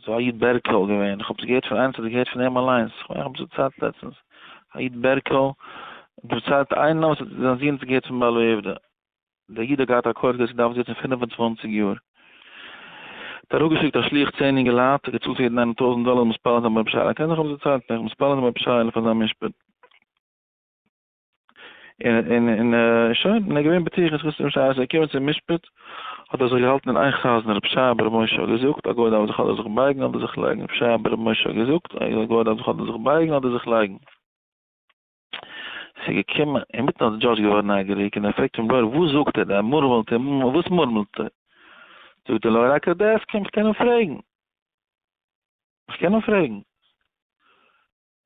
ס'איז דא א איד בערקאו געווען, איך האב עס געהערט פון איינער וואס האט עס געהערט פון אים אליינס, איך מיין איך האב עס דערציילט לעצטנס, א איד בערקאו האט דערציילט איינער וואס האט זיין זון האט עס געהערט פון בעל העובדא, דער איד האט געהאט א court case געדארפט זיצן 25 יאר, האט אראפגעשיקט א שליח צען אינגעלייט, געצאלט פאר יעדן איינעם טויזנט דאלער מתפלל זיין ביי רבי שייעלע, קען זיין איך האב עס דערציילט, נאך מתפלל זיין ביי רבי שייעלע פאר זיין משפט. און און און שוין, און ער איז געווען בטוח אין זכות רבי שייע, אז ער איז געקומען צום משפט, האט ער זיך געהאלטן אין איין חזר'ן, רבי שייע בר' משה האט געזאגט, א גוי דארף זיך אדער זיך בייגן אדער זיך לייגן, רבי שייע בר' משה האט געזאגט, א גוי דארף זיך אדער זיך בייגן אדער זיך לייגן. ס'איז געקומען, אינמיטן האט די דזשאדזש געווארן נייגעריג, און ער פרעגט פון lawyer, וואס זאגט ער, ער מורמלט, וואס מורמלט ער? זאגט דער lawyer, I could ask him, כ'קען אים פרעגן, כ'קען אים פרעגן.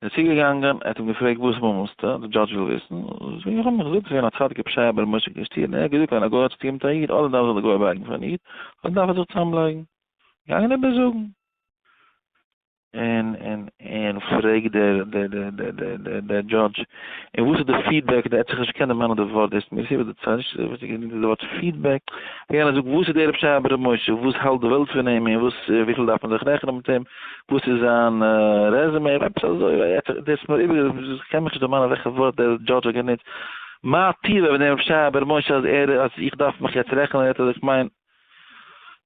איז צוגעגאנגען, ער האט אים געפרעגט וואס מורמלסטו, די דזשאדזש וויל וויסן, זאג איך האב מיך געזאגט ס'איז געווען א צדיק רבי שייע בר' משה קערעסטיר און ער האט געזאגט ווען א גוי האט צו טון מיט א איד אדער דארף זיך די גוי בייגן פארן איד אדער דארף ער זיך צוזאמלייגן, געגאנגען איבערזאגן, און און און פרעגט דער דער דער דער דער דער דער דזשאדזש, און וואס איז די feedback, ער האט זיך נישט געקענט דערמאנען די ווארט, דאס מיר איבער די צייט, נישט וואס איז געווען די ווארט feedback, יענער זאגט וואס איז דער רבי שייע בר' משה, וואס האלט די וועלט פון אים, און וואס וויפיל דארף מען זיך רעכענען מיט אים, וואס איז זיין רעזומעי, עפעס אזוי, דאס מיר איבער, איך קען מיך נישט דערמאנען וועלכע ווארט דער דזשאדזש האט גענוצט, מה טיבו פון דעם רב שייע בר' משה אז ער אז איך דארף מיך יעצט רעכענען, ער האט איך מיין,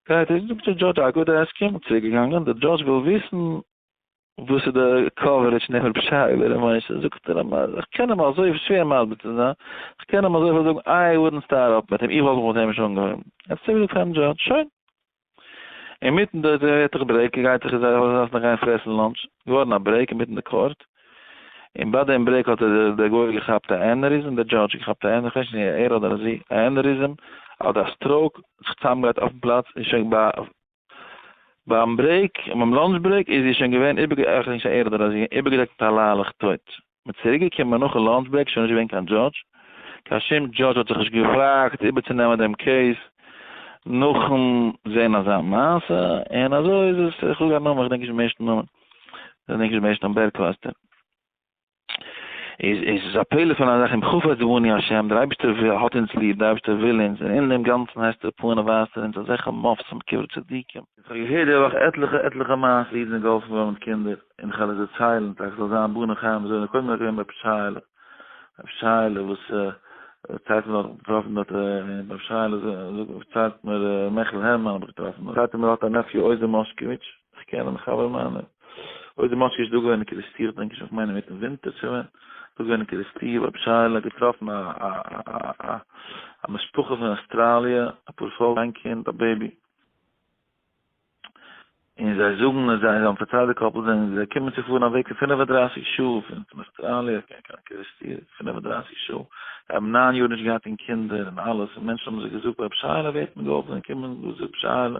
גייט ער, זאגט דער דזשאדזש א גוטע הסכם, צוריק געגאנגען, דער דזשאדזש וויל וויסן וואס איז די coverage פון דעם רב שייע בר' משה, זאגט ער אים אז איך קען אים אזוי שווער מסביר צו זיין, איך קען אים אזויפיל זאגן, I wouldn't start up מיט אים, איך וואלט מיך מיט אים נישט אנגעהויבן, ער האט צוריק געזאגט פארן דזשאדזש, שוין. אינמיטן די ווערט דאך break, גייט זיך זיי דארפן נאך גיין פרעסן lunch, געווארן א break אינמיטן די court, און ביי דעם break האט דער גוי געכאפט א aneurysm, דער דזשאדזש געכאפט א aneurysm, כ'ווייס נישט ער אדער זי, א aneurysm אדער א stroke, זיך צוזאמגעדרייט אויפן פלאץ, און שוין ביי ביים break, ביים lunch break איז זי שוין געווען איבערגע, איך ווייס נישט ער אדער זי, איבערגעדעקט מיט א ליילעך טויט. מען צוריק געקומען נאכן lunch break שוין נישט געווען קיין דזשאדזש, קיין שום דזשאדזש האט זיך נישט געוואגט איבערצונעמען דעם case נאכן זען אזא מעשה, און אזוי איז עס, איך זאג א נאמען, איך דענק נישט דעם ערשטן נאמען, איך דענק נישט דעם ערשטן נאמען, בערקלאסטער. איז איז א פלא פון א זאך, אם חפץ בנו השם, דער אייבערשטער האט אונז ליב, דער אייבערשטער וויל אונז, און אין דעם גאנצן הסתר פנים ווייזט ער אונז אזעלכע מופתים קברי צדיקים. איך האב געהערט די וואך עטליכע עטליכע מעשה אידן זענען געהאלפן געווארן מיט קינדער, און איך וועל עס דערציילן טאקע ס'זאל זיין בני חיים אזוי, קודם בין איך געווען ביי רבי שייעלע, רבי שייעלע וואס דערציילט מיר דארט, געטראפן דארט רבי שייעלע דערציילט מיר מעכל הערמאן האב איך געטראפן דארט, דערציילט ער מיר ער האט א nephew עוזר מאשקאוויטש, איך קען אים, חבר מיינער, עוזר מאשקאוויטש איז דא געווען אין קערעסטיר, איך דענק נישט, איך מיין אינמיטן ווינטער שוין, דא געווען אין קערעסטיר, רבי שייעלע האט געטראפן א א א א משפחה פון אסטראליע, אפאר פאלק, איין קינד, א baby. און זיי זאגן אז זיי האבן פארציילט די couple זענען זיי קומען צו פארן א וועג פון 35 שעה פון אוסטראליע קיין קערעסטיר, 35 שעה, זיי האבן ניין יאר נישט געהאט קיין קינדער און אלעס, און מענטשן האבן זיי געזאגט רב שייעלע ווערט מען געהאלפן און קומען דא זאגט שייעלע,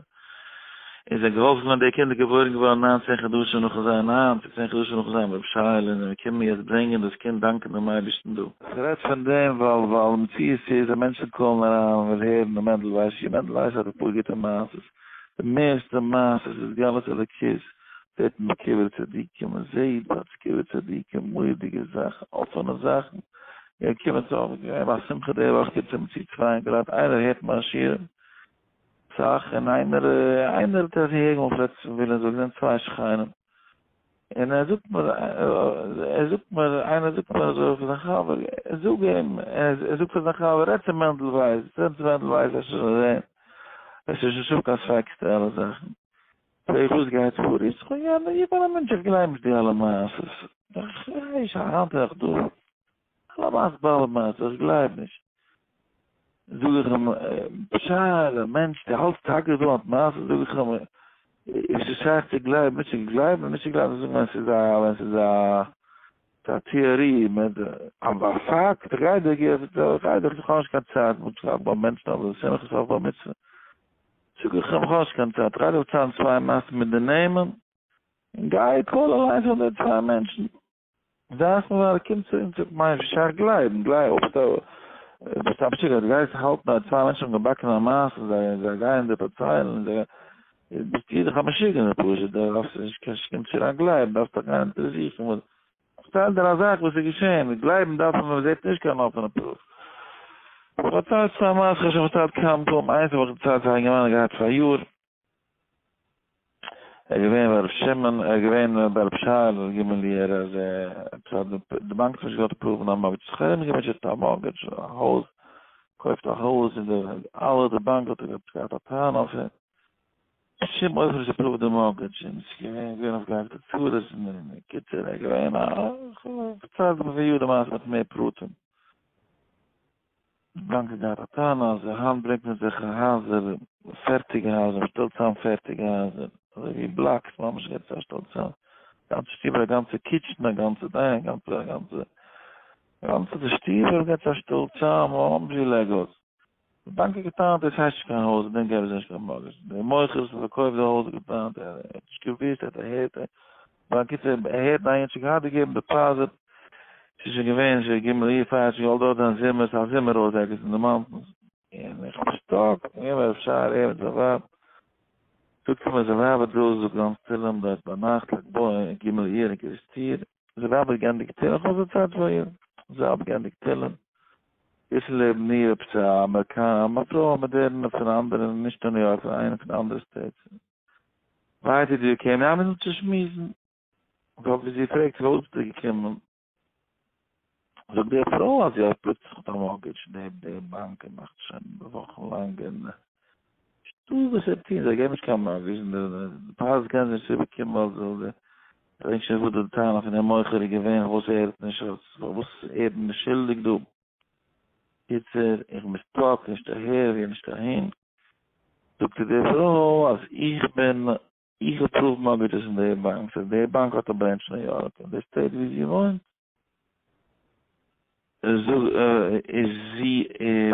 און זיי געהאלפן געווארן די קינדער געבוירן געווארן ניין צען חדשים נאכן זיין ניין צו צען חדשים נאכן זיין רב שייעלע און זיי קומען יעצט ברענגען דאס קינד דאנקען דעם אייבערשטן דא. איך רעד פון דעם ווייל ווייל מציאות איז אז מענטשן קאלן אריין און וויל הערן דעם מענדל ווייס יא מענדל ווייס האט אפאר גוטע מעשות די מערסטע מעשות איז גלות אלוקית זעט מען קבר צדיקים מען זעט דארט קבר צדיקים מורא'דיגע זאכן אפענע זאכן גייט קומען צו אויף געווען ביי א שמחה די וואך קומט צו צו צוויי אינגעלייט איינער הערט מיין שיעורים סאך און איינער איינער האט אהער געמופט פון וויליאמסבורג זענען צוויי שכנים און ער זאגט מיר, ער זאגט מיר, איינער זאגט מיר אזוי פון זיין חבר, זאג אים, ער זאגט פאר זיין חבר, רעד צו מענדל ווייס, רעד צו מענדל ווייס, עס איז שוין זען, עס איז נישטא קיין ספק די אלע זאכן. פרעג איך וואס גייט פאר, איך זאג יא, איך בין א מענטש, איך גלייב נישט די אלע מעשות, איך ווייס, היינט איז נאך דא, אלע מעשות באבע מעשות, איך גלייב נישט. זאג איך אים, פשעלע, מענטש, דו האלטסט טאקע דא אט מעשה? זאג איך אים, איז עס שייך צו גלייבן, נישט צו גלייבן, נישט צו גלייבן, זאג ווען ס'איז א, ווען ס'איז א, א טעארי, מיט, אבער א פאקט, איך גיי דיר, איך גיי דיר, איך האב נישט קיין צייט, מ'האט געפרעגט ביי מענטשן אויף די שמחות אויף בר מצוה, זאג איך אים, איך האב נישט קיין צייט, איך גיי דיר פארציילן צוויי מעשות מיט די נעמען, און גיי call אליינס אן די צוויי מענטשן. דארף מען ווייל קומט צו אונז מיין שייך גלייבן גלייב אויב דו ביסט א משוגע דו גייסט האלטן אז צוויי מענטשן האבן געבאקן א מעשה זיי זיי גייען דיר פארציילן זיי ביסטו דאך א משוגענער פשוט דו דארפסט נישט קיין שום צו ריין גלייבן דארפסט דאך גיין אונטערזוכן וואס פארצייל דיר א זאך וואס איז געשען גלייבן דארף מען ווען מ'זעט נישט קיין אפענע proof פארצייל צוויי מעשות איך האב שוין פארציילט כמה פעמים איינס האב איך דערציילט פאר א אינגערמאן געהאט פאריאר. ער איז געווען ביי ר' שמעון, ער איז געווען ביי ר' שייעלע ג' אייר אז ער די באנק האט נישט געוואלט approve ן א mortgage, זיך ארומגעמוטשעט א mortgage, א הויז, קויפט א הויז און די אלע די באנק האט געהאט א טענה אויף אים, בשום אופן נישט approved די mortgage, און ס'איז געווען געווען אויף געהאקטע צרות, און קיצור ער איז געווען א, פארציילט מיר פון יאר די מעשה מיט מער פרטים. די באנק האט געהאט א טענה אז היינט ברענגט מען זיך הייזער, פערטיגע הייזער, מען שטעלט צוזאם פערטיגע הייזער, אזוי ווי blocks ממש גייט עס שטעלט צוזאם, גאנצע שטיבער א גאנצע kitchen א גאנצע דיין א גאנצע א גאנצע א גאנצע שטיבער גייט עס שטעלט צוזאם ממש ווי Legos. די באנק האט געטענה'ט דאס הייסט נישט קיין הויז, דעם געבן זיי נישט קיין mortgage. דער מוכר וואס האט פארקויפט די הויז האט געטענה'ט ער האט נישט געוואוסט, ער האט ערהערט, בקיצור ער הערט דיין האט שוין געהאט געגעבן deposit, ס'איז שוין געווען שוין ג' אייר פאר ער האט שוין געוואלט דארט זיין זומער, ס'איז א זומער הויז ערגעץ אין די mountains, און איך בין stuck, און געווען ביי רב שייער ער מיט זיין ווייב, זאגט ער מיר זיין ווייב האט געזאגט גאנץ תהלים דארט ביינאכט לג בעומר ג' אייר אין קערעסטיר, זיין ווייב האט געענדיגט תהלים, איך האב אזוי צייט פאר איר, זיי האבן געענדיגט תהלים, זיצן לעבן איר עפעס א אמעריקאנער, א פרוי א מאדערנע פון א אנדערע, נישט אין ניו יארק, פון איינע פון די אנדערע states. ווייטער די קען נעמען צו שמועסן. אבער ווי זי פרעגט פארוואס ביסטו געקומען, זאגט די פרוי אז זי האט פלוצלינג מיט א mortgage די די באנק און מאכט שוין וואכן לאנג און נישטא וואס צו טון, זיי געבן נישט קיין mortgage און די deposit קען זי נישט צוריקבאקומען ווייל זי ברענגט שוין וואס די טענה פון דעם מוכר איז געווען פארוואס ער האט נישט פארוואס ער איז נישט שולדיג דא. קיצור איך בין stuck נישט אהער ווי נישט אהין. זאגט איר די פרוי אז איך בין איך approve mortgages אין די באנק, so די באנק האט א branch אין ניו יארק, אין די state ווי זי וואוינט, איז זי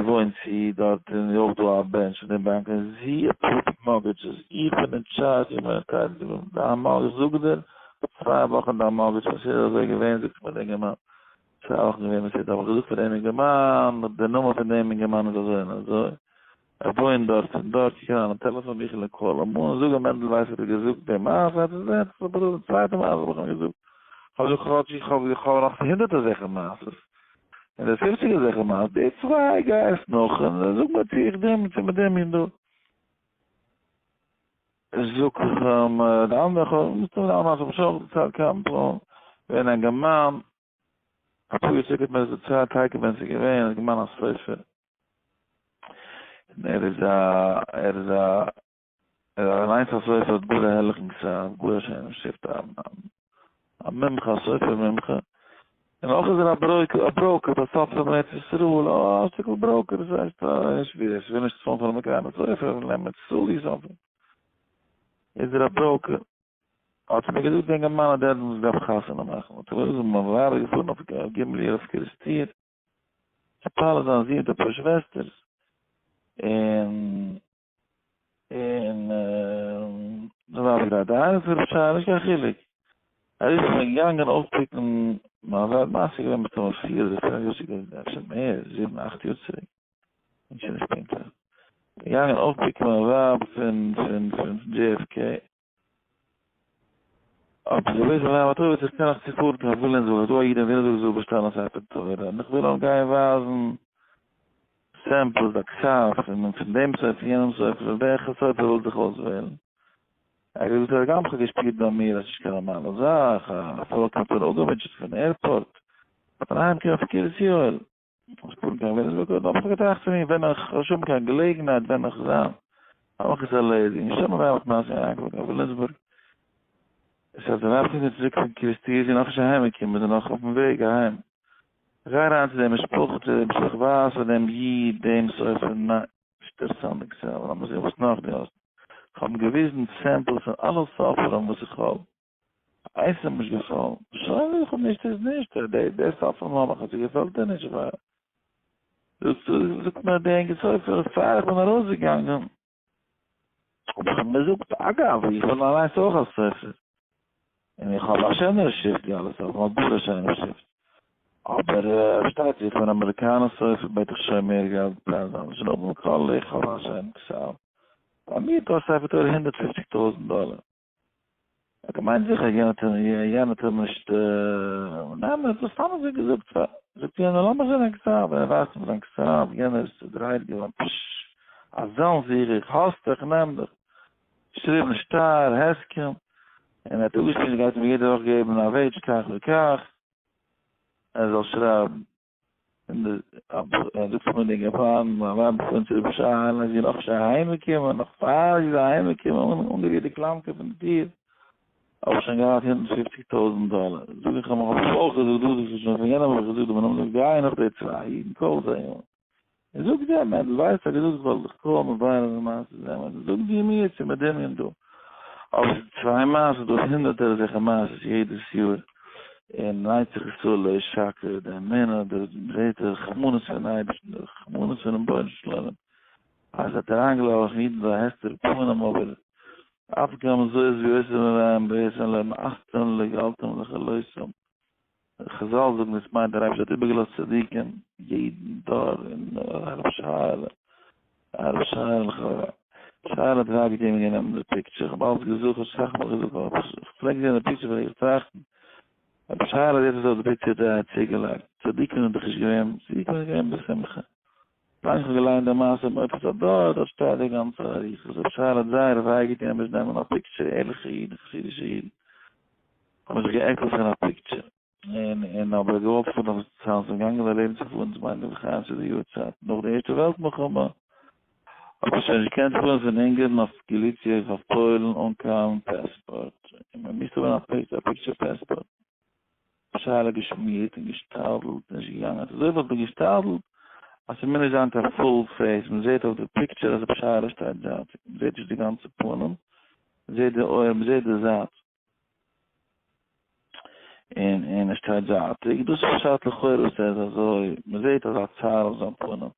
וואוינט זי דארט און איז אויך דא א branch פון די באנק און זי approve ט mortgages, איך בין אין טשארדזש איך בין אין טשארדזש דיין mortgage, זאג דיר צוויי וואכן דיין mortgage וואס איז אזוי געווען, זאגט מיר די אינגערמאן, צוויי וואכן געווען מסודר, האב איך געזאגט פאר דעם אינגערמאן, די נאמען פון דעם אינגערמאן איז אזוי און אזוי, ער וואוינט דארט און דארט, איך קען זיין טעלעפאן ביכל און call אים אן, זאג אים מענדל ווייס האט ער געזאגט די מעשה, האט ער געזאגט, די צווייטע מעשה האב איך אים געזאגט, האב איך כאטש איך האב איך האב נאך הונדערטער זעכע מעשות, און די פופציגער זעכע מעשות, די צוויי גיי עס נאך און זאג מיר צו איך דעם צו מיט דעם און דא. זאג איך אים די אנדערע, מסתמא די אנדערע מעשה האב איך שוין אויך דערציילט כמה פעמים, ווען א אינגערמאן אפאר יאר צוריק האט מיר עס דערציילט טאקע ווען ס'איז געווען איז געווארן א סופר און ער איז א ער איז א ער איז אליינס א סופר האט גאר א הערליכן כתב גאר א שיינעם שריפט א א מומחה א סופר מומחה און אויך איז ער א broker א broker פאר סופרים אין ארץ ישראל א שטיקל broker דאס הייסט איך וויל נישט צאלן פאר אמעריקאנער סופר איך וויל נעמען ישראלי סופר איז ער א broker. האט מיר געזאגט די אינגערמאן אז דער וואס דארף חתונה מאכן האט ער געזאגט מיין ווייב איז געפארן אויף ג' אייר אויף קערעסטיר צו פאלע זיין זון מיט אפאר שוועסטערס און און די ווייב האט געהאט איינס פון ר' שייע נישט קיין חילוק ער איז שוין געגאנגען אויפ pick ן מיין ווייב מעשה געווען מסתמא פיר אדער פינף יאר צוריק אפשר מער זיבן אכט יאר צוריק נישט שוין נישט פונקטליך געגאנגען אויפ pick ן מיין ווייב פון פון פון JFK אבער זי ווייסט ווען א טובה איך קען נאך צו פארן קיין וויליאמסבורג איז דא א איד אין וויליאמסבורג זאל באשטעלן א ספר תורה און איך וויל אים גיין ווייזן samples א כתב פון פון דעם ספר יענעם ספר וועלכע ספר ווילט זיך אויסוועלן ער האט געזאגט הגם כ'האב געשפירט ביי מיר אז ס'נישט קיין נארמאלע זאך א פרוי קומט אן אפגעמוטשעט פון airport און אהיימקומען אויף קרית יואל איך פאר קיין וויליאמסבורג האב איך געטראכט צו מיר ווען איך האב שוין קיין געלעגנהייט ווען איך זיין האב איך עס ערלעדיגט שוין ווען איך מיין אריינקומען קיין וויליאמסבורג עס האט דער רב קומט צוריק פון קערעסטיר זי נאך נישט אהיים געקומען זי נאך אויפן וועג אהיים איך גיי אריין צו דעם משפחה צו דעם משפחה ווייז פאר דעם איד דעם סופר ניין נישט אינטערעסאנט די כתב לאמיר זען וואס נאך דו האסט איך האב אים געוויזן samples פון אלע סופרים וואס איך האב איינס איז אים נישט געפאלן, שוין איך האב נישט איז נישט, די די סופרים האב איך אז ס'געפעלט דיר נישט ווייל זאגט מיר די אינגע סופר פאר איך בין ארויסגעגאנגען האב איך אים געזאגט אגב איך בין אליינס אויך א סופר און איך האב א שענערע שריפט ווי אלע סופרים, א גאר א שיינע שריפט, אבער פארשטייט זיך איך בין אמעריקאנער סופר בעט איך שוין מער געלט פאר זיין לשון אבער מכל איך האב א שיינע כתב ביי מיר קאסט ספר תורה 150,000 דאלער. האט געמיינט זיכער יענער האט יענער האט אים נישט ניין מען האט עס סתם אזוי געזאגט פאר זאגט יענער לאמיר זען דיין כתב און ער ווייזט אים זיין כתב יענער איז צודרייט געווארן פששש אזאנס זוך איך האסט איך נעם דיך. געשריבן שטר, הסכם, און ער האט אפגעשריבן גייט אים יעדע וואך געבן א וועידזש כך וכך, ער זאל שרייבן. און ער זאגט פאר מיר געפארן מיין ווייב פון צו רבי שייעלע זי איז נאך נישט אהיימגעקומען נאך פאר זי איז אהיימגעקומען אנגערירט די קלאמקע פון די טיר האב איך שוין געהאט 150,000 דאלער. זאג איך אים, האב איך אויך געזאגט, דאס איז שוין פון יענעם האב איך געזאגט, דער מנהל זאגט גיי נאך די צוויי אידן call זיי אן און זאג זיי, מענדל ווייס האט געזאגט איך וועל דיך call ן מברר זיין מעשה זה מענדל זאג דו מיר צו מדמיון דא. אבער ס'איז צוויי מעשות דא הונדערטער אזעלכע מעשות יעדעס יאר און נצח ישראל לא ישקר די אמונה די מ'זעט די רחמנות פון אייבערשטן די רחמנות פונעם רבונו של עולם אז ער האט אריינגעלאזט אידן זיי הסתר פנים אבער אף גם זאת ויותר מרעים בעצם לא מאסתם לגלתם לכלותם. חזל זאגן עס מיינט דער אייבערשטער האט איבערגעלאזט צדיקים יעדן דור און הרב שייעלע הרב שייעלע לכאורה שייעלע האט וויי געטון ווען גענומען די picture איך האב אלץ געזאגט איך האב אסאך מאל געזאגט אבער איך פלעג זען די picture פלעג איך טראכטן הרב שייעלע זעט אויס אויף די picture האט ער צוגעלייגט צדיקים זענען דאך נישט געווען צדיקים זענען געווען בשמחה ווייל איך האב געליינט די מעשה מופת הדור דארט שטייט די גאנצע אריכות הרב שייעלע האט זייער וויי געטון מוז נעמען א picture ערליכע אידן חסידישע אידן האבן זיך גע'עקלט פון א picture, און און אבער געוואלט פארן אויף צאנז און געגאנגען זיין לעבן צו פארן צום הייליגן חיים צו די יארצייט נאך די ערשטע וועלט מלחמה, האט מען שוין נישט געקענט פארן פון אונגארן אויף גאליציע אויף פוילן אן קיין פאספארט, און מען מוז האבן א picture passport. שאלה געשמירט און געשתדלט נישט געגאנגען, אזוי וואלט מען געשתדלט אז ס'מוז נישט זיין קיין full face, מען זעט אויף די picture אז רבי שייעלע שטייט זייטיג, מען זעט נישט די גאנצע פנים, מען זעט די אויער, מען זעט די זייט. און און ער שטייט זייטיג, דאס איז פשט לכאורה וואס ער איז אזוי, מען זעט אזא צער אויף זיין פנים,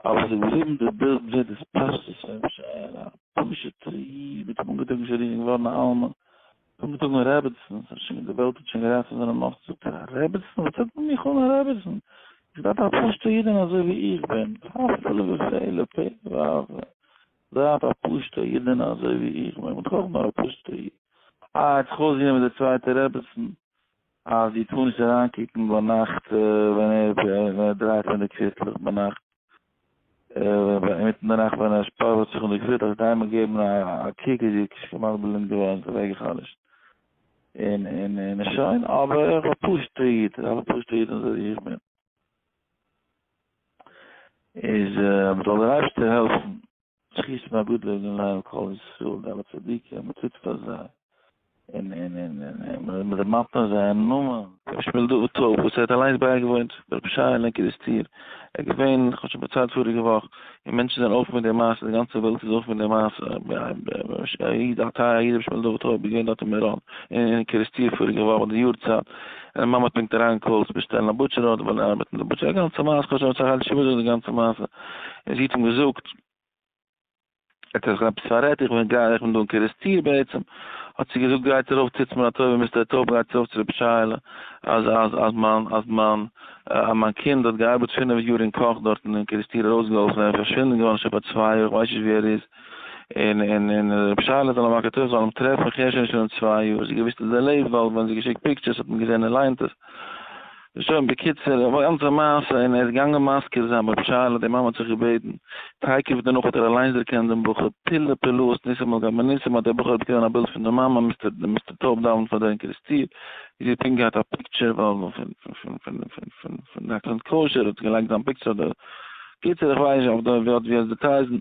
אבער ס'איז געבליבן די בילד, מען זעט דאס פשטות פון רבי שייעלע, א פשוט'ער איד מיט אים אנגעטראגן שידוכים געווארן א אלמן, אנגעטראגן רעבעצן, ס'האט שוין די וועלט האט שוין גערעדט פון זיינע מופתים, זאגט ער, א רעבעצן? וואס טוט מען מיך אן א רעבעצן? איך דארף א פשוט'ע אידענע אזוי ווי איך בין, הפלא ופלא, פלא והפלא, דארף א פשוט'ע אידענע אזוי ווי איך בין, איך בין דאך אויך נאר א פשוט'ע איד. אה, ער האט זיך אויסגענומען מיט די צווייטע רעבעצן, אז זי טאר נישט אריינקוקן ביינאכט ווען ער דרייט מיט די קוויטלעך ביינאכט, אינמיטן די נאכט ווען ער שפארט זיך אן די קוויטלעך האט איינמאל געגעבן א קוק איז זי כמעט בלינד געווארן, זיך אוועקגע'חלש'ט און און און שוין, אבער איך בין א פשוט'ער איד, איך בין א פשוט'ער איד אזוי ווי איך בין. איז זאל דער אייבערשטער העלפן זכות פון אגודה לגמליאל כל ישראל די אלע צדיקים מען טוט פאר זיי און און און און מען דערמאנט נאר זייער נאמען. רבי שמואל דוד טויב וואס ער האט אליינס בייגעוואוינט ביי רבי שייעלע אין קערעסטיר, ער איז געווען, איך האב שוין פארציילט פאריגע וואך, און מענטשן זענען אויף מיט די מעשה, די גאנצע וועלט איז אויף מיט די מעשה, א איד א טייער איד רבי שמואל דוד טויב איז געווען דארט אין מירון, אין קערעסטיר פאריגע וואך ביי די יארצייט, און די מאמע האט פונקט אריינגעקאלט צו באשטעלן א butcher order ווייל ער ארבעט אין די butcher, א גאנצע מעשה, כ'האב שוין אסאך שוין געזאגט די גאנצע מעשה, און זי האט אים געזאגט, ער האט זיך עפעס פאררעדט, איך בין גאר, איך בין דא אין קערעסטיר בעצם, האט זי געזאגט גייט ארויף טוטס מיר א טובה Mister טויב גייטס ארויף צו רבי שייעלע, אז אז אז מיין אז מיין אז מיין קינד האט געארבעט 5 יאר אין קאך דארטן אין קערעסטיר ארויסגעהאלפן, ער איז פארשווינדן געווארן שוין פאר 2 יאר, איך ווייס נישט ווי ער איז, און און און רבי שייעלע זאל אים מכיר טוב זאל אים טרעפן, איך הער שוין נישט פון אים 2 יאר, זי האט געוואוסט אז ער לעבט ווייל ווען זי האט געשיקט pictures האט מען געזען ער ליינט עס. שוין בקיצור, א גאנצע מעשה, און ער איז געגאנגען מזכיר זיין ביי ר' שייעלע, די מאמע האט זיך געבעטן, תיכף דערנאך האט ער אליינס דערקענט דעם בחור, פלאי פלאות ניסים על גבי ניסים האט דער בחור באקומען א בילד פון די מאמע, Mister Mister טויב דאווענט פאר דער אין קערעסטיר, זי האט פונקט געהאט א picture ווייל פון פון פון פון פון פון Lakeland Kosher האט געלייגט זיין picture אדער, קיצור איך ווייס נישט אויף די ווי האט ווי אדווערטייזן,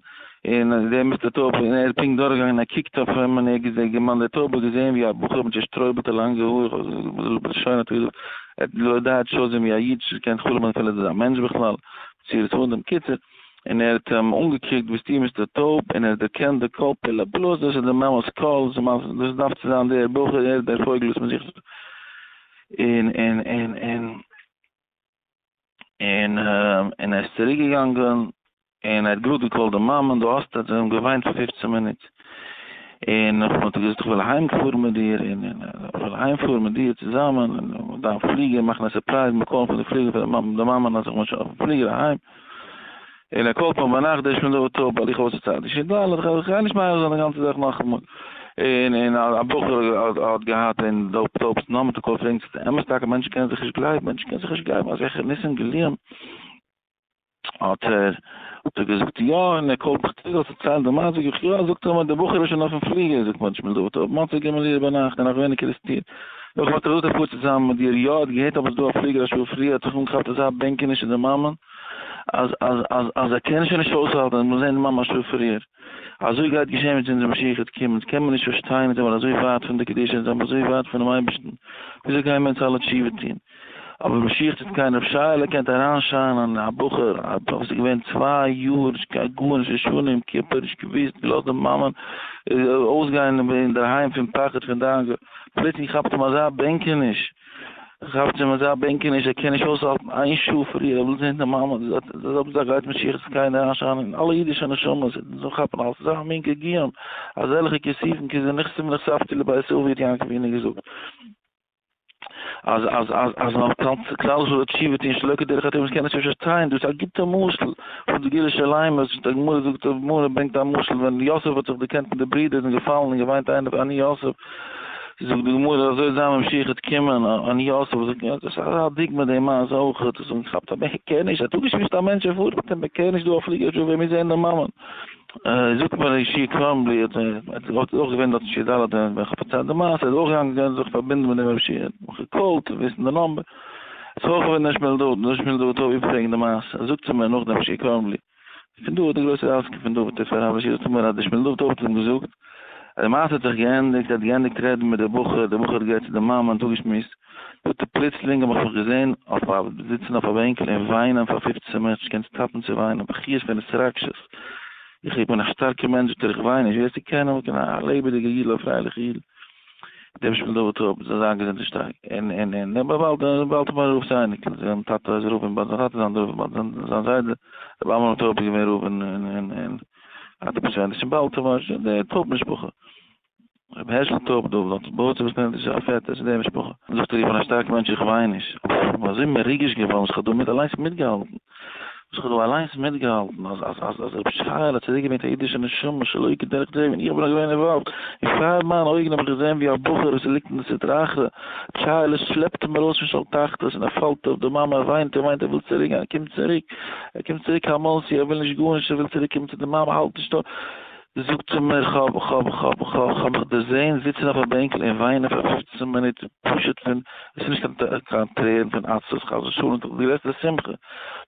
און דער Mister טויב און ער איז פונקט דורכגעגאנגען און ער קוקט אויף אים און ער האט געזען געמאן דער טויב האט געזען ווי א בחור מיט צעשטרויבעלטע לאנגע האר שוין האט ער געזאגט ער האט לא די האט שוין ווי א איד קען חלומ'ען אפילו ער איז א מענטש בכלל צורת אדם קיצור און ער האט אים אנגעקוקט ביסטו Mister טויב און ער האט דערקענט די קול פלא פלאות דאס איז די מאמע'ס קול דאס דארף צו זיין דער בחור ער איז דער פויגל וואס מען זוכט און און און און און און ער איז צוריק געגאנגען און ער האט גראד געקאלט די מאמע, דו האסט האט זי אים געוויינט פאר 15 מינוט, און נאכדעם האט ער געזאגט איך וויל אהיים פארן מיט דיר, און איך וויל אהיים פארן מיט דיר צוזאמען, און דיין פליגער מאכן א surprise, מיר קאלן פון די פליגער פאר די מאמע אז איך בין שוין אויפן פליגער אהיים, און ער קאלט מיך ביינאכט דער שמואל דוד טויב ווייל איך האב וואס צו ציילן, איך שוין איך גיי נישט מאריך זיין די גאנצע זאך נאכאמאל, און און א בחור האט געהאט אין טויב'ס נאמען, האט ער געקאלט פרעגן צו ס'איז אמת טאקע, מענטשן קענען זיך נישט גלייבן, מענטשן קענען זיך נישט גלייבן אזעלכע ניסים גלויים. האט ער. האט ער געזאגט יא, און ער call ט מיך צוריק זאלסט דערציילן די מעשה, זאג איך יא, זאגט ער מיר דער בחור איז שוין אויפן פליגער, זאגט מיר שמואל דוד טויב, מאנסי געמען ליר ביינאכט און נאך געווען אין קערעסטיר, נאך האט ער געזאגט ער פארט צוזאמען מיט דיר, יא ער האט געהערט אבער ס'איז דא א פליגער א שעה פריער, האט זיך אנגעכאפט אזא בענקעניש צו די מאמען, אז אז אז אז ער קען שוין נישט אויסהאלטן ער מוז זען די מאמע א שעה פריער. אזוי גייט געשען ווען אונזער משיח וועט קומען, אונז קען מען נישט פארשטיין, אונז זעמער אזוי ווייט פון די קדושה, אונז זעמער אזוי ווייט פונעם אייבערשטן, וויאזוי גייען מיר אונז אלע תשובה טון? אבער משיח צדקינו רב שייעלע קענט אריינשיינען א בחור א וואס איז געווען צוויי יאר נישט קיין גארנישט ראש השנה יום כיפור נישט געוואוסט געלאזט די מאמען אויסגיין אינדערהיים פון פחד פון דאגה פלוצלינג כאפט אים אזא בענקעניש כאפט אים אזא בענקעניש ער קען נישט אויסהאלטן איין שעה פריער ער וויל זען די מאמע די זעלבע זאך גייט משיח צדקינו אריינשיינען אין אלע אידישע נשמות זאל כאפן אזא מין געגועים אזעלכע כיסופים כי זה נכסף ונכספתי לבית אבי האט יעקב אבינו געזאגט. אז אז אז אז מען קען כלל ישראל תשובה טון שלא כדרך הטבע קען נישט פארשטיין דאס איז א גוטע משל פון די גאולה שלימה די גמרא זאגט די גמרא ברענגט א משל ווען יוסף האט זיך דערקענט מיט די ברידער און געפאלן און געוויינט איינער אני יוסף זאגט די גמרא אזוי זיין ווען משיח וועט קומען אני יוסף זאגט יא דאס איז א דוגמא די מעשה אויך האט עס אנגעכאפט אבער ער קען נישט ער האט אפגעשמועסט א מענטש ער פארט מיט אים ער קען נישט דא א פליגער ווער מוז זען די מאמען זאגט מיר ר' ישעי' קארנבלי האט האט אויך געווען דארט אין שיעור ד' ווען איך האב פארציילט די מעשה, ער איז אויך געגאנגען זיך פארבינדן מיט דעם ר' ישעי', האט מיך גע call ט וויסן די number, איז אויך געווען דער שמואל דוד, דער שמואל דוד טויב איבערפרעגן די מעשה, זאגט צו מיר נאכדעם ר' ישעי' קארנבלי, פון דא די גרויסע עסקן פון דא וואס הרב ישעי' זאגט צו מיר אז דער שמואל דוד טויב האט אים געזאגט אז די מעשה האט זיך געענדיגט, ער האט געענדיגט רעדן מיט דער בחור, דער בחור האט גערעדט צו די מאמע און אפגעשמועסט, זאגט ער פלוצלינג האב איך מיך געזען אויף א זיצן אויף א בענקל און וויינען פאר פופצן מינוט, נישט געקענט stop ן צו וויינען, בכיות פון התרגשות, איך בין א שטארקע מענטש זאגט ער איך וויין נישט, ווער ס'קען אים קען א לעבעדיגע אידל א פרייליכע אידל, דער שמואל דוד טויב זאל זיין געזונט און שטארק, און און און באלד באלד האט מען רב צו אייניקל, זיין טאטע איז רב אין באלד זיין טאטע איז רב אין באלד זיין זיידע רבי עמרם טויב איז געווען רב אין אין אין אין באלטימאר, די טויב משפחה. רבי הערשל טויב דא וואס בויעט זיך בית מדרש א פעטער צו די משפחה, זאגט ער איך בין א שטארקע מענטש איך וויין נישט, אבער איך בין אזוי מרוגש געווארן וואס איך האב דא מיט אליינס מיטגעהאלטן, וואס איך האב דא אליינס מיטגעהאלטן אז אז אז אז רבי שייעלע האט צוריק געברענגט א אידישע נשמה שלא כדרך זה און איך בין נאך געווען involved, און פאר מיינע אויגן האב איך געזען ווי א בחור וואס ליגט אין די סטרא אחרא, רבי שייעלע שלעפט אים ארויס פון שאול תחתית און ער פאלט אויף די מאמע ער וויינט ער וויינט ער וויל צוריק גיין ער קומט צוריק ער קומט צוריק קיין מאנסי ער וויל נישט גארנישט ער וויל צוריק קומען צו די מאמע האלט נישט אויס. זאגט צו מיר, כ'האב, כ'האב, כ'האב, כ'האב, כ'האב מיך דערזעהן זיצן אויף א בענקל און וויינען פאר פופצן מינוט, פשוט פון, עס איז נישט קיין קיין טרערן פון עצבות חס ושלום, דאס איז די גרעסטע שמחה,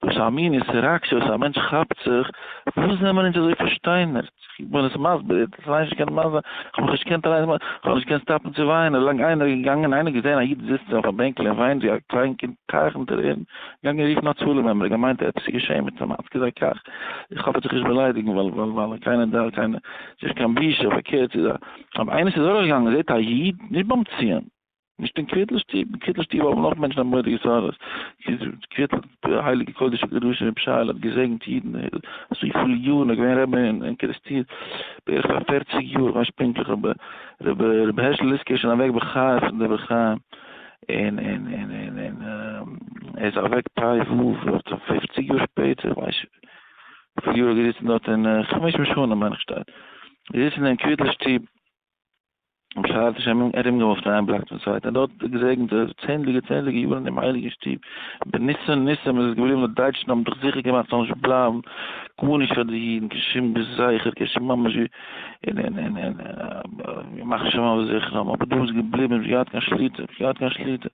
דאס איז א מין התרגשות וואס א מענטש כאפט זיך, וואס זעמער אונז אזוי פארשטיינערט, איך בין עס מסביר, איך האב אליינס נישט געקענט מסביר, כ'האב מיך נישט געקענט אליינס, כ'האב נישט געקענט stop ן צו וויינען, ווילאנג איינער איז געגאנגען, איינער האט געזעהן א איד זיצט אויף א בענקל און וויינט ווי א קליין קינד טייכן טרערן, געגאנגען רופן הצלה member, געמיינט עפעס איז געשעהן מיט אים, עד כדי כך. איך האף ער וועט זיך נישט באליידיגן ווייל ווייל ווייל קיינער דארף קיינער ס'איז נישט קיין בושה פארקערט ס'איז א אבער איינער ס'איז דורכגעגאנגען זעט א איד נישט ביים ציון נישט אין קוויטל שטוב אין קוויטל שטוב האבן נאך מענטשן א מורא'דיגע צרות קוויטל די הייליגע קודש הקדושים רבי שייעלע האט געזעגנט אידן אזויפיל יארן ער איז געווען רבי אין קערעסטיר בערך פאר פערציג יאר כ'ווייס נישט פונקטליך אבער רבי רבי הערשל ליסקא איז שוין אוועק בחייו פון דברי חיים און און און און און ער איז אוועק פ' ו' פופציג יאר שפעטער כ'ווייס וויפיל יאר ער איז געזיצן דארט אין חמש משנה מיין איך שטייט געזיצן אין קוויטל שטוב און שרייט נישט ארום געמופט איין בלאק צום צווייטן און דארט געזעגנט צענדליגע צענדליגע יארן אין דעם הייליגן שטוב בניסי ניסים איז עס געבליבן די דייטשן האבן דאך זיכער געמאכט ס'זאל נישט בלייבן גארנישט פאר די אידן קיין שום זכר קיין שום ממש ווי און און און און ימח שמם וזכרם אבער דא איז געבליבן נישט געהאט קיין שליטה נישט געהאט קיין שליטה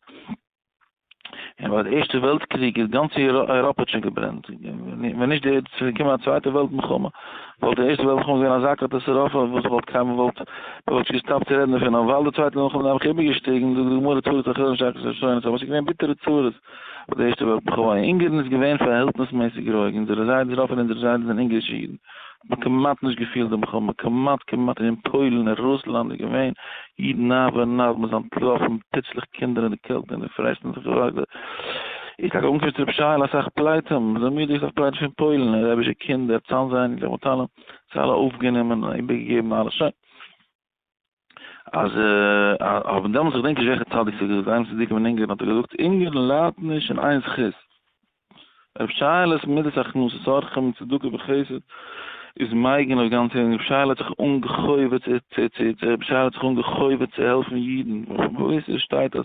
און ביי די ערשטע וועלט קריג איז גאנצע אייראפע האט שוין געברענט ווען נישט די ס'איז געקומען א צווייטע וועלט מלחמה וואלט די ערשטע וועלט מלחמה געווען אזא קאטאסטראפע וואס וואלט קיינמאל וואלט מ'וואלט נישט גע stop ט צו רעדן דערפון אבער ווייל די צווייטע וועלט מלחמה איז נעבעך איבערגעשטיגן זאגט די גמרא צרות אחרונות שייכות לראשונות אבער ס'איז געווען ביטערע צרות ביי די ערשטע וועלט מלחמה און אונגערן איז געווען פארהעלטניסמעסיג רואיג אונזערע זיידעס רוב פון אונזערע זיידעס זענען אונגערישע אידן האט מען כמעט נישט געפילט די מלחמה, כמעט כמעט, אין פוילן און רוסלאנד איז געווען אידן נע ונד, מען איז אנטלאפן פיצלעך קינדער אין די קעלט און די פרעסט און זיך געוואגט, איז טאקע אנגעקומען צו רבי שייעלע אסאך פליטים, זיי מיר אסאך פליטים פון פוילן, און רבי'שע קינדער, צאנז אייניקלעך מיט אלעם, זיי אלע אויפגענומען און איבערגעגעבן אלעס, שוין. אז אבער דעמאלטס איך דענק נישט וועלכע צדיק ס'האט געזאגט, איינער צדיקים אין אונגערן האט ער געזאגט, אונגערן ליידט נישט אין איין זכות, רב שייעלע'ס מידת הכנסת אורחים און צדקה וחסד. איז מגין אויף גאנץ ארץ, רבי שייעלע האט זיך אנגע'חובות'ט צו צו צו רבי שייעלע האט זיך אנגע'חובות'ט צו העלפן אידן, וואס עס שטייט אז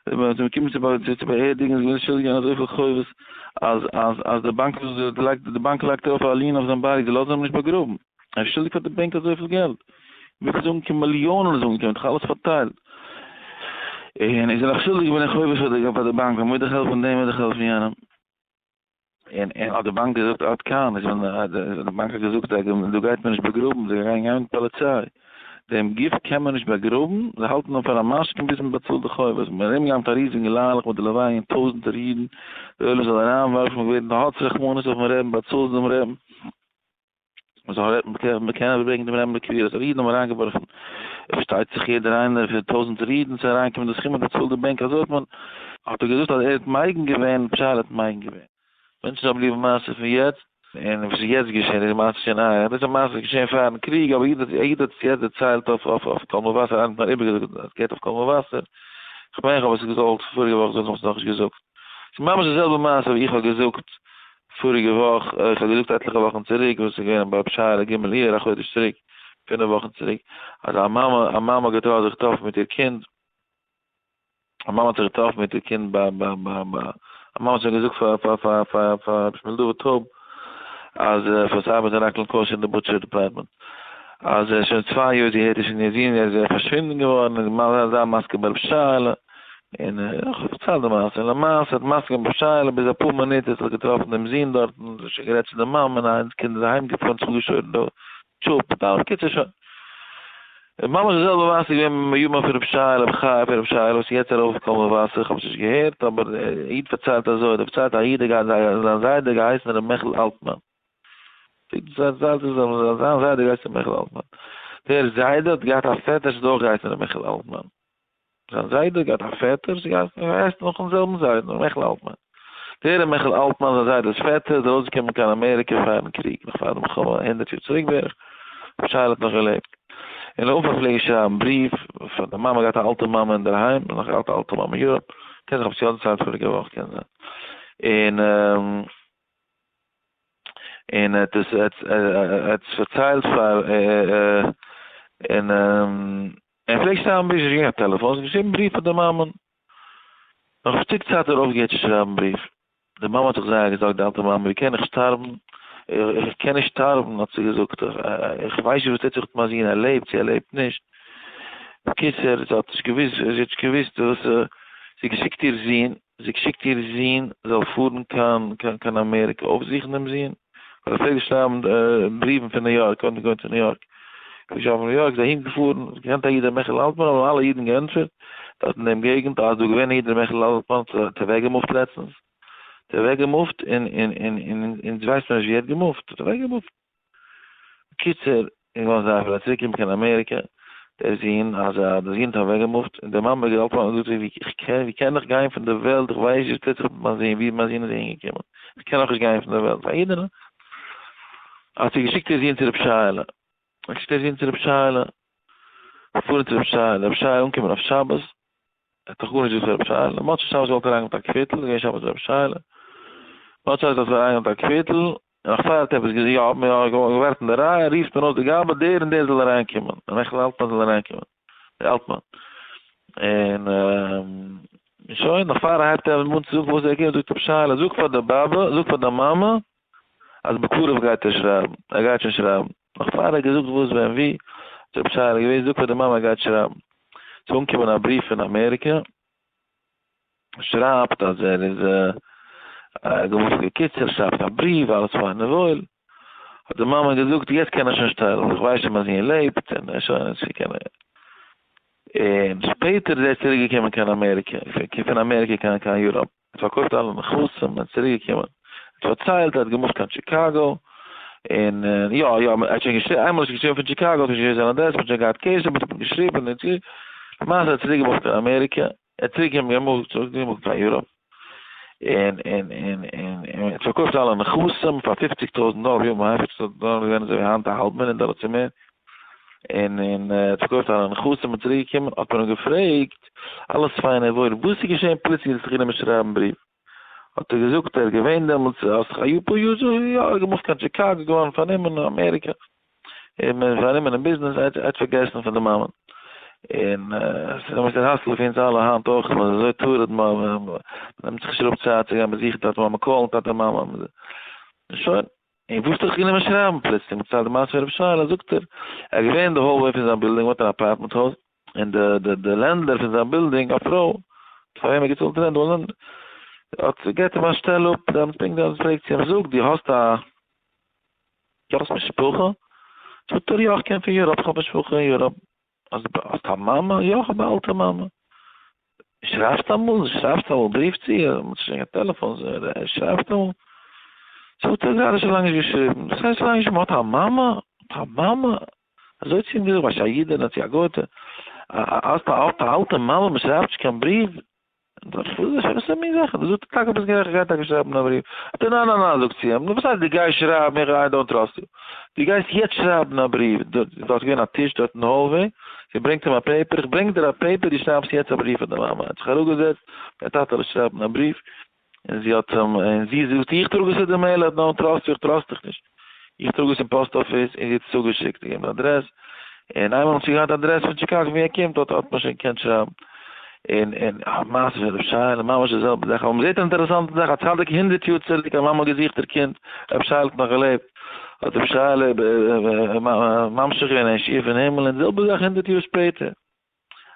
ווען מען קומט צו צו באערדיגן איז געווען שולדיג געווען אזויפיל חובות אז אז אז די באנק לייגט די באנק לייגט ארויף א lien אויף זיין בארג זיי לאזן אים נישט באגראבן, ער איז שולדיג פאר די בענק אזויפיל געלט, וויפיל איז אנגעקומען מיליאנען איז אנגעקומען האט זיך אלעס פארטיילט, און איז ער נאך שולדיג געווען אין חובות פאר די פאר די באנק, מען מוז דאך העלפן דעם מוז דאך העלפן יענעם. און און האט די באנק געזאגט עד כאן, איז ווען די באנק האט געזאגט דא גייט מען נישט באגראבן, זיי גייען גיין מיט פאליציי, דעם גוף קען מען נישט באגראבן, זיי האלטן אים פאר א משכון ביז מען באצאלט די חובות, מען איז ארומגעגאנגען מיט א ריזיגן ליילעך מיט די לוויה און טויזענטער אידן, די עולם זאל אריינווארפן, געבעטן האטס רחמנות אויפן רעבן, באצאלטס דעם רעבן. מען זאל רעדן בקרב מען קען אריבערברענגען דעם רבי'ן לקבורה אז אידן האבן אריינגעווארפן פארשטייט זיך יעדער איינער פון טויזענטער אידן צו אריינקומען די סכום האט באצאלט די בענק אזוי האט מען האט ער געזאגט אז ער האט מגין געווען פשעל האט מגין געווען מענטשן האבן ליב מעשה פון יעצט און וואס איז יעצט געשען איז מעשה שוין איי דאס איז א מעשה געשען פארן קריג אבער א איד האט עס יעצט דערציילט אויף אויף אויף קול מבשר איינער האט מיר איבערגעזאגט אז עס געהערט אויף קול מבשר כ'מיין איך האב עס געזאלט פאריגע וואך זאגן האב עס נאכנישט געזאגט ס'איז ממש די זעלבע מעשה ווי איך האב געזאגט פאריגע וואך, איך האב געזאגט עטליכע וואכן צוריק, וואס איז געווען ביי רבי שייעלע ג' אייר א חודש צוריק, פינף וואכן צוריק, אז א מאמע, א מאמע האט געטראפן זיך געטראפן מיט איר קינד, א מאמע האט זיך געטראפן מיט איר קינד ביי ביי ביי ביי, א מאמע האט שוין געזאגט פאר פאר פאר פאר פאר רבי שמואל דוד טויב, אז פאר סייבער זיין אקלען קאושער אין די butcher department, אז שוין צוויי יאר זי הערט נישט פון איר זון, ער איז פארשווינדן געווארן, און די מאמע זאל זיין מסכים ביי רבי שייעלע. און איך האב פארציילט די מעשה, און למעשה האט מסכים בשייעלע ביז אפאר מינוט האט זיך געטראפן דעם זון דארטן, זיך שוין גערעדט צו די מאמע, און איינס קינד איז אהיים געפארן זיך אפגעשוירן די טשופ, דאן בקיצור שוין. און ממש די זעלבע מעשה איז געווען ביים יארמאן פון רבי שייעלע, רבי חיים פון רבי שייעלע וואס איז יעצט ארויף קול מבשר, איך האב עס נישט געהערט, אבער א איד פארציילט אזוי, דער פארציילט א איד האט געהאט זיין זיידע געהייסן רבי מעכל אלטמאן, זיין זיידע געהייסן רבי מעכל אלטמאן, דער זיידע האט געהאט א פעטער וואס האט אויך געהייסן רבי מעכל אלטמאן. זיין זיידע האט געהאט א פעטער, ס'איז געהייסן ער הייסט נאכן זעלבן זיידן, ר' מעכל אלטמאן. דער ר' מעכל אלטמאן זיין זיידע'ס פעטער איז ארויסגעקומען קיין אמעריקע פארן קריג, נאך פאר די מלחמה, הונדערט יאר צוריק בערך, ר' שייעלע האט נאך געלעבט. און אנפאנג פלעג ער שרייבן בריוו פאר די מאמע, געהאט א אלטע מאמע אינדערהיים, נאך א אלטע אלטע מאמע אין יוראפ, קען זיך אויב ס'יא דערציילט פאריגע וואך קען זיין. און. און ער האט עס ער האט עס פארציילט פאר און ער פלעגט שרייבן בריוו, ס'איז נישט געווען קיין טעלעפאן, ער האט געשריבן בריוו פאר די מאמען, נאך א שטיק צייט האט ער אויפגעהערט צו שרייבן בריוו, די מאמע האט זיך זייער געזארגט, די אלטע מאמע, ווי קען איך שטארבן, איך קען נישט שטארבן האט זי געזאגט, איך ווייס נישט וואס טוט זיך מיט מיין זון, ער לעבט צו ער לעבט נישט, בקיצור זי האט נישט געוואוסט, זי האט נישט געוואוסט וואס, זי האט געשיקט איר זון, זי געשיקט איר זון זאל פארן קיין קיין קיין אמעריקע אויפזוכן דעם זון, ווייל ער פלעגט שרייבן בריוון פון ניו יארק, קודם געוואוינט אין ניו יארק, פלעגט שרייבן פון ניו יארק, איז אהין געפארן, האט געקענט א איד ר' מעכל אלטמאן, האבן אלע אידן געענטפערט, דארט אין דעם געגנט, אז דא געווען א איד ר' מעכל אלטמאן, האט אוועק געמופט לעצטנס, האט אוועק געמופט, און און און און אונז ווייסט מען נישט ווי ער האט געמופט, האט אוועק געמופט. בקיצור, איז געווארן זייער פרייליך צוריק קומען קיין אמעריקע, דער זון, אז דער זון האט אוועק געמופט, און די מאמע האט געהאלטן און געזאגט ווי איך קען, ווי קען איך גיין פון די וועלט, איך ווייס נישט וואס טוט זיך מיט מיין זון, ווי מיין זון איז אהין געקומען, איך קען נאך נישט גיין פון די וועלט, א אידענע האט זי געשיקט איר זון צו רבי שייעלע, האט געשיקט איר זון צו רבי שייעלע, געפארן צו רבי שייעלע, רבי שייעלע אנגעקומען אויף שבת, ער האט דאך גארנישט געזאגט פאר רבי שייעלע, מוצאי שבת געוואלט אריינגיין מיט א קוויטל, איז געווען שבת רבי שייעלע, מוצאי שבת געוואלט אריינגיין מיט א קוויטל, און נאך פאר ער האט עפעס געזאגט, יא, מען האט געווארט אין די רייע, רופט מען אויס די גבאי, דער און דער זאל אריינקומען, ר' מעכל אלטמאן זאל אריינקומען, דער אלטמאן, און שוין, נאך פאר ער הייבט אן צו זאגן וואס ער קומט, זאגט רבי שייעלע, זאג פאר די באבע, זאג פאר די מאמע, אז בקרוב גייט ער שרייבן, ער גייט שוין שרייבן. נאך פאר ער האט געזאגט וואס ווען ווי, האט רבי שייעלע געוואוסט, זאג פאר די מאמע ער גייט שרייבן. ס'איז אנגעקומען א בריוו פון אמעריקע, שרייבט אז ער איז געווארן בקיצור, שרייבט א בריוו, אלעס פיין און וואויל. האט די מאמע געזאגט, יעצט קען ער שוין שטארבן, איך ווייס שוין מיין זון לעבט, און שוין, יעצט קען ער. און שפעטער איז ער צוריק געקומען קיין אמעריקע, פון אמעריקע קיין קיין יוראפ. האט פארקויפט אלע נכסים און צוריק געקומען, האט פארציילט ער האט געמופט קיין טשיקאגא, און יא יא ער האט שוין געשריבן, איינמאל האט שוין געשריבן פון טשיקאגא האט נישט געוואוסט זיין אדרעס, מ'האט שוין געהאט קשר, מ'האט אים געשריבן און צו, למעשה האט ער צוריק געמופט קיין אמעריקע, ער האט צוריק געמופט צוריק געמופט קיין יוראפ, און און און און און האט פארקויפט אלע נכסים פאר פופציג טויזנט דאלער, ווי האט מען פופציג טויזנט דאלער געווען אזוי ווי היינט א האלב מיליאן דאלער צו מער, און און ער האט פארקויפט אלע נכסים און צוריק געקומען, האט מען אים געפרעגט, אלעס פיין און וואויל, וואס איז געשען פלוצלינג האסט זיך גענומען שרייבן בריוו? האט ער געזאגט ער איז געווען דעמאלטס אסאך א יאר פאר יאר יא ער האט געמופט קיין טשיקאגא געווארן פארנומען אין אמעריקא און מען איז פארנומען אין ביזנעס ער האט פארגעסן פון די מאמען און ס'איז א מוסר השכל פאר אונז אלע היינט אויך מען איז אזוי טרוד מען נעמט זיך נישט אראפ צייט צו גיין באזוכן טאטע מאמע call ן טאטע מאמע און שוין. און וואס האט זיך גענומען שרייבן פלוצלינג? מ'פארציילט די מעשה פון רבי שייעלע, זאגט ער, ער איז געווען אין די hallway פון זיין בילדינג, וואוינט אין א apartment הויז, און די די די landlord פון זיין בילדינג, א פרוי, פאר וועם ער געצאלט rent, האט געבט אים א שטעל אפ, דעמאלטס פונקט דעמאלטס פרעגט זי אים, זאג, דו האסט א, דו האסט משפחה? זאגט ער, יא, איך קום פון Europe, איך האב משפחה אין Europe. האסט א מאמע? יא, איך האב א אלטע מאמע. שרייבסט אמאל? שרייבסט אמאל בריוו צו איר? מ'האט שוין קיין טעלעפאן, שרייבסט אמאל? זאגט ער, גראדע שוין לאנג נישט געשריבן. וואס הייסט לאנג נישט? מ'האט א מאמע? מ'האט א מאמע? אזוי צו אים געזאגט, ווייסט א אידענע צו א גוי'טע, האסט א אלטע מאמע, מ'שרייבט נישט קיין בריוו? וואס איז מין זאכן? זאגט ער, טאקע ביסט גערעכט, איך גיי טאקע שרייבן א בריוו. זאגט ער, ניין ניין ניין, זאגט זי אים, נו וואס הייסט דו גייסט שרייבן, איך I don't trust you. דו גייסט יעצט שרייבן א בריוו, דארט איז געווען א טיש דארט אין hallway, זי ברענגט אים א paper, איך ברענג דיר א paper, דו שרייבסט יעצט א בריוו פאר די מאמע. ער האט זיך אראפגעזעצט, דער טאטע זאל שרייבן א בריוו, און זי האט אים, און זי זאגט, איך טראג עס צו די mail, I don't trust you, איך trust דיך נישט. איך טראג עס אין post office, און זי האט עס צוגעשיקט, געגעבן די אדרעס, און איינמאל האט זי געהאט די אדרעס פון טשיקאגא ווי ער קומט, האט האט מען שוין געקענט שרייבן. און און א מעשה פון ר' שייעלע, ממש די זעלבע זאך, אבער מ'זעט אן אינטערעסאנטע זאך, א צדיק הונדערט יאר צוריק, א מאמע האט געזוכט איר קינד, ר' שייעלע האט נאך געלעבט, האט ר' שייעלע ממשיך געווען אין שיעור פון הימל, און די זעלבע זאך הונדערט יאר שפעטער.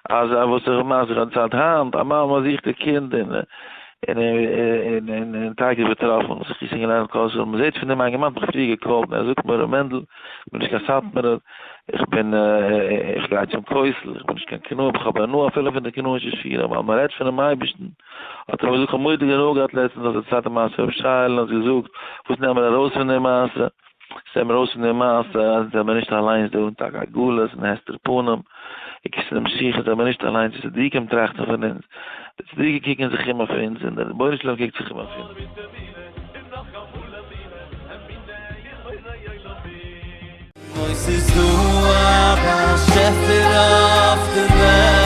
אז וואס איך מאך זיך אנצייט היינט, א מאמע זוכט איר קינד און און און און טאקע געטראפן זיך איז געלערנט קאסוב, מען זעט פון דעם א אינגערמאן האט מיך פריער גע call ט און ער זאגט מיר ר' מענדל איך בין נישט קיין סאטמארער, איך בין איך גיי צום כותל, איך בין נישט קיין קנאי, איך האב הנאה אפילו פון די קנאישע שיעורים ווייל מען רעדט פונעם אייבערשטן, האט ער מיר געזאגט כ'האב מורא'דיג הנאה געהאט לעצטנס אז דערציילט א מעשה ר' שייעלע און האט געזאגט וואס נעמען מיר ארויס פון די מעשה? זעמיר ארויס פון די מעשה אז זעמיר נישט אליינס דא אין טאג הגלות און הסתר פנים, עקבתא דמשיחא זעמיר נישט אליינס, די צדיקים טראכטן פון אונז, די צדיקים קוקן זיך אום אויף אונז און דער רבונו של עולם קוקט זיך אום אויף אונז. אוי ס'איז דא א באשעפער אויף די וועלט.